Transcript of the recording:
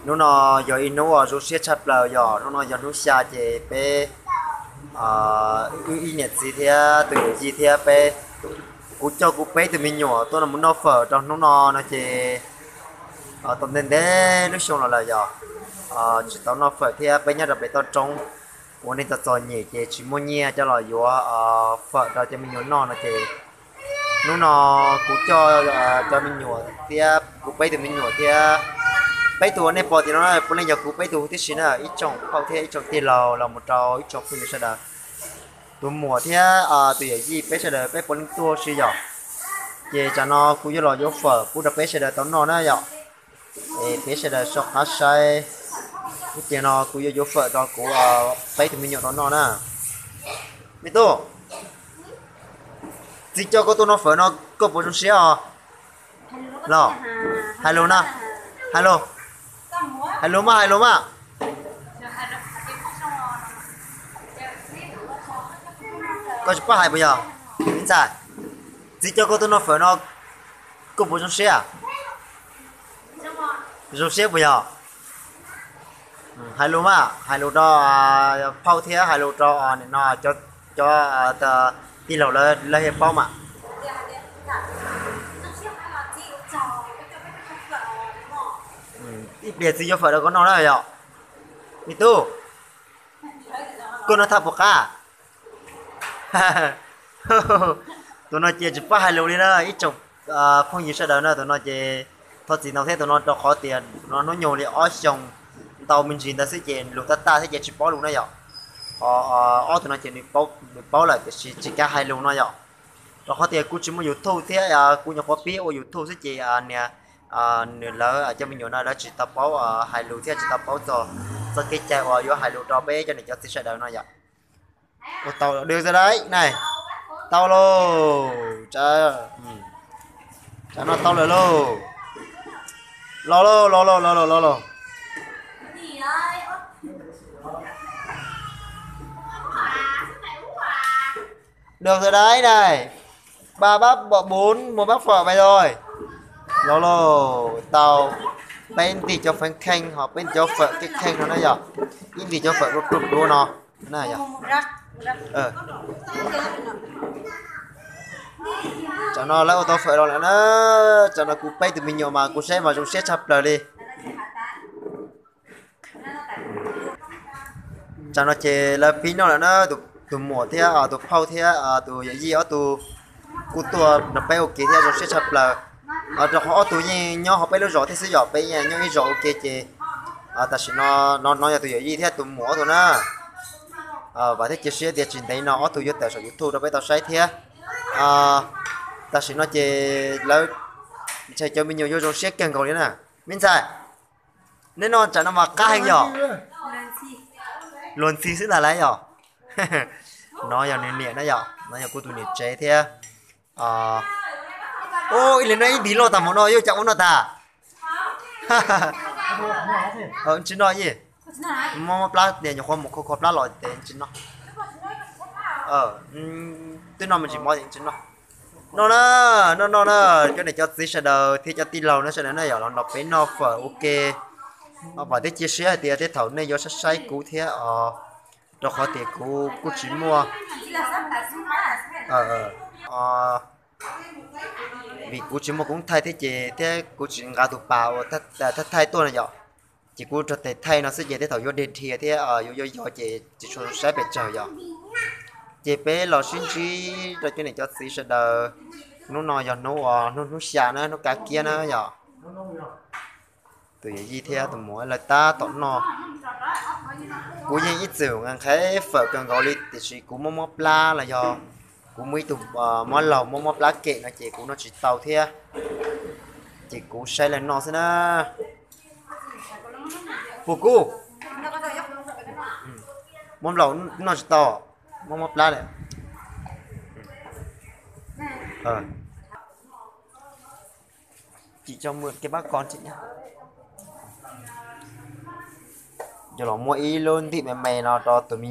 Hnub no yog ib hnub uas zoo siab tshaj plaws yom, hnub no yog hnub xya ces peb wb ib niam txiv thiab tus yawm yij thiab peb, kuv coj kuv peb tus me nyuam tuaj no mus noj fawm rau hnub no no ces tau ntev ntev lub xyoo los lawm yom, tsis tau noj fawm thiab peb nyob rau pem toj roob ua neej txom txom nyem ces tsis muaj nyiaj coj los yuav fawm rau cov me nyuam noj no ces hnub no kuv coj cov me nyuam thiab kuv peb tus me nyuam thiab peb tus uas nej pom tim no na puav leej yog kuv peb tus tib si na, ib tsoom phauj thiab ib tsoom tij laug los mus rau ib tsoom phooj ywg sawv daws, tus muam thiab tus yawm yij peb sawv daws peb puav leej tuaj si yom. Ces tsam no kuv yuav los yuav fawm pub rau peb sawv daws tau noj na yom. Es peb sawv daws so qab saib, ib pliag no kuv yuav yuav fawm rau kuv peb tus me nyuam tau noj na. Me tub, txiv coj koj tuaj noj fawm no koj puas zoo siab os? Los, hais lus na, hais lus, hais lus mas, hais lus mas. Koj tsis paub hais puas yog? Me ntxhais, txiv coj koj tuaj noj fawm no koj puas zoo siab? Zoo siab puas yog? Hais lus mas, hais lus rau phauj thiab hais lus rau nim no cov tij laug lawv thiaj paub mas. Ib pliag txiv yuav fawm rau koj noj na yom. Me tub, koj noj thaj puas qab? Tus no ces tsis paub hais lus li na ib tsoom phooj ywg sawv daws na, tus no ces thov txim ntau thiab tus no rau qhov tias tus no hnub nyoog li ob xyoos ntau me ntsis ntawd xwb ces lus tab tag thiab ces tsis paub lus na yom. Ho ob tug no ces nws paub lawm tiam sis tsis kam hais lus no yom. Rau qhov tias kuv tsis muaj YouTube thiab kuv nyuam qhuav pib ua YouTube xwb ces niag nws lawv cov me nyuam no lawv tsis tau paub hais lus thiab tsis tau paub txog txoj kev cai uas yuav hais lus rau peb cov niam cov txiv sawv daws no yom. Ua tau dw xwb dai na. Tau lauj, tsam no tau lawm lauj. Los lauj, los lauj, los lauj, los lauj. Được rồi đấy này. Ba bắp bò bún, mua bắp phở về rồi. Los lauj, tau peb ntim cov fawm kheej ho peb ntim cov fawm kheej kheej no na yom. Ib ntim cov fawm pluav pluav no na yom. Tsam no lawv ua tau fawm los lawm na. Tsam no kuv peb tus me nyuam mas kuv saib mas zoo siab tshaj plaws li. Tsam no ces lawv pib noj lawm na, tus muam thiab tus phauj thiab tus yawm yij ob tug kuj tuaj nrog peb ua ke thiab zoo siab tshaj plaws. Rau qhov ob tug yeej nyob hauv peb lub zos thiab xwb yom, peb yeej nyob ib zos ua ke ces tam sim no, no yog tus yawm yij thiab tus muam ob tug na. Vam thiab cia siab tias tsis ntev no ob tug yuav tawm saum YouTube rau peb tau saib thiab. Tam sim no ces lawv ntshai cov me nyuam yuav zoo siab kawg nkaus li na. Me ntxhais, neb noj tsam no mas qab heev yom. Luag ntxhi xwb ntag lauj yom. No yog nws niam na yom, no yog kuv tus niam tsev thiab. Ib leeg noj ib ntim loj tag hmo no yuav cas ua noj tag. Tsis noj, mob mob plab tias nyuam qhuav mus kho kho plab los ces tsis noj. Twb noj me ntsis mov tsis noj. Noj na, noj noj na, cov niam cov txiv sawv daws thiab cov tij laug no sawv daws na yom, los nrog peb noj fawm ua ke. Vam thiab cia siab hais tias tej thaum nej yuav saib saib kuv thiab os, rau qhov tias kuv kuj tsis muaj, vim kuv tsis muaj koob thaij thiab ces thiab kuv tsis nqa tus pas uas thaij thaij tuaj na yom. Ces kuv rau tes thaij no xwb ces tej thaum yuav dhia dhia thiab yuav yuav yos ces tsis tshua saib pes tsawg yom. Ces peb los sib ntsib rau cov niam cov txiv sawv daws, hnub no yog hnub uas hnub hnub xya na, hnub kab kiab na yom. Tus yawm yij thiab tus muam lawv tab tom noj. Kuv yeej ib txwm nqa nqhis fawm kawg nkaus li tiam sis kuv mob mob plab los yog kuv muaj ib tug mob laug mob mob plab kem no ces kuv noj tsis tau thiab. Ces kuv saib lawv noj xwb na. Puas kub? Mob laug noj tsis tau, mob mob plab lawm. Cov los muaj ib lub ntim me me no rau tus me